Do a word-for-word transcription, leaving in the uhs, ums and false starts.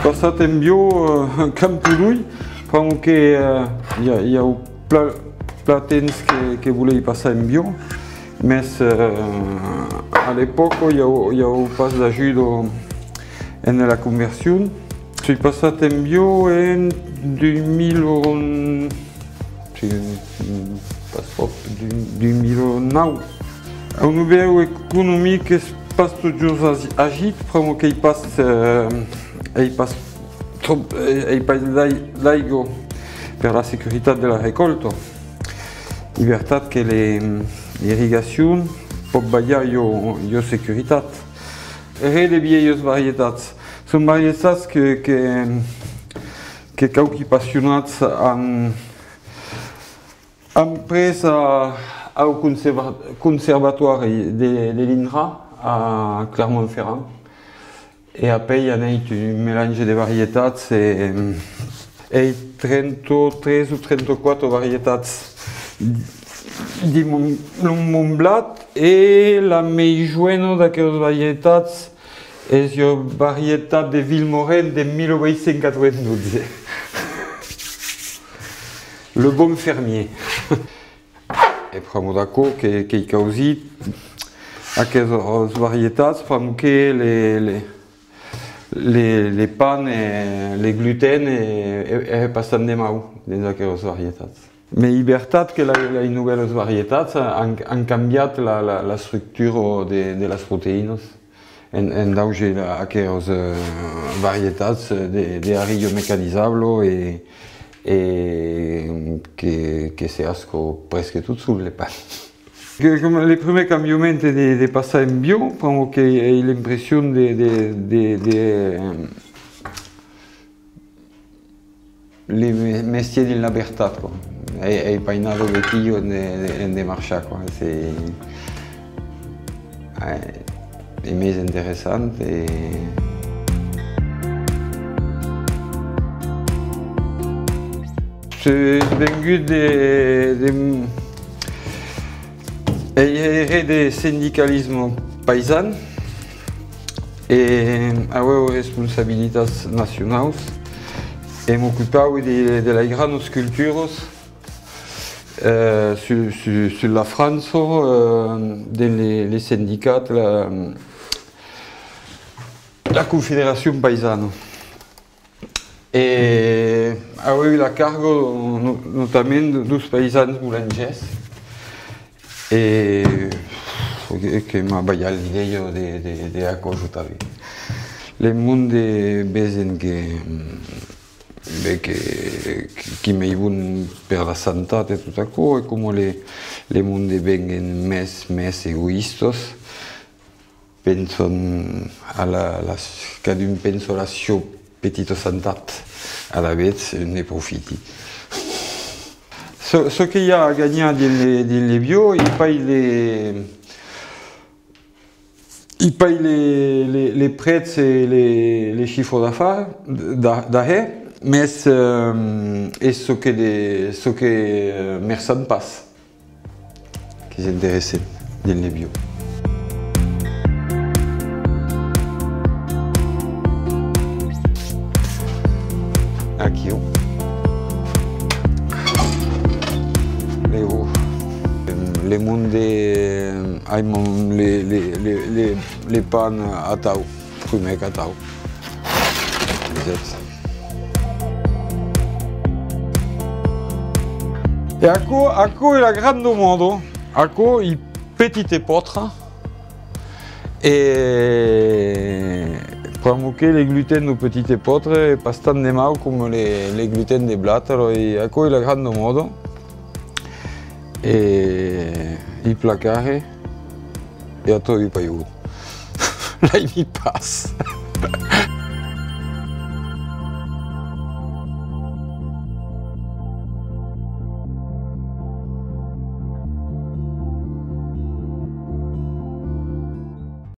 Passat en bio, eh, qu'en podoi, pr'amor que, eh, i a, i a plan, plan temps que, que volèi passar en bio, mès, eh, a l'epòca i a, i a pas d'ajuda en la conversion. Soi passat en bio en dos mil onze, si, pas tròp, dos mil nòu. Au nivèu economic es pas totjorn agi-, agit, pr'amor qu'ei pas, eh, ei pas tròp, eh, ei pas d'ai-, d'aiga per la securitat de la recòlta. Es vertat que le, l'irrigacion pòt balhar ua, ua securitat. Re de vielhas varietats. Son varietats que, que, que quauqui passionats an, an pres a, au conserva-, conservatòri de, de l'INRA a Clermont-Ferrand. E apèi an hèit un melange de varietats e, e trenta-tres o trenta-quatre varietats dins mon, lo Montblat, e la mei joena d'aquelas varietats es ua varietat de Vilmorin de mil uèit cents quatre-vingt-dotze. Le Bon Fermier. E pr'amor d'aquò que, qu'ei causit aquelas varietats, pr'amor que le, le, le, le pan e le gluten e, e, e pas tant de mau dins aquelas varietats. Mès es vertat que la, las novèlas varietats an, an cambiat la, la, la structura de, de las proteïnas. En, en dauger aquelas, eh, varietats de, de arrilha mecanizabla e, e que, que se hasca presque tot sol le pan. Que, com le prumèr cambiament de, de passar en bio, pr'amor que ai l'impression de, de, de, de, eh, le me-, mestièr dins la vertat, quoi. Ai, ai pas nada de quilho en de, en de marchar, quoi. C'est, eh, es mei interessant e... Soi vengut de, de, Èri, èri de sindicalisme paisan e auèi responsabilitats nacionaus e m'ocupavi de, de las granas culturas, eh, sus, sus, sus la França, eh, dins le, le sindicat, la, la Confederacion Paisana. E auèi la carga, no-, notament deus paisans bolangèrs, e que, que m'a balhat l'idèia de, de, de aquò jo tanben. Le monde vesen que, ben, que, que, qu'es mei bon per la santat e tot aquò, e coma le, le monde venguen mès, mès egoïstas, pensan a la, la, cadun pensa a la siá petita santat, alavetz ne profiti. Çò, çò que i a a ganhar dins le, dins le bio, es pas le, es pas le, le, le prètz e le, le chifre d'afar, d'a-, d'ahèr, mès, eh, es çò que de, çò que, eh, merçan pas. Qu'es interessant dins le bio. Aquiu. Le, le monde aiman le, le, le, le, le pan atau. Prumèr qu'atau. Vesètz? E aquò, aquò es la granda mòda. Aquò es petit epòtre. E pr'amor que le gluten dau petit epòtre es pas tant de mau coma le, le gluten de blat. Alòrs, e aquò es la granda mòda. E i placarè. E atau, i paiu. L'aimi pas.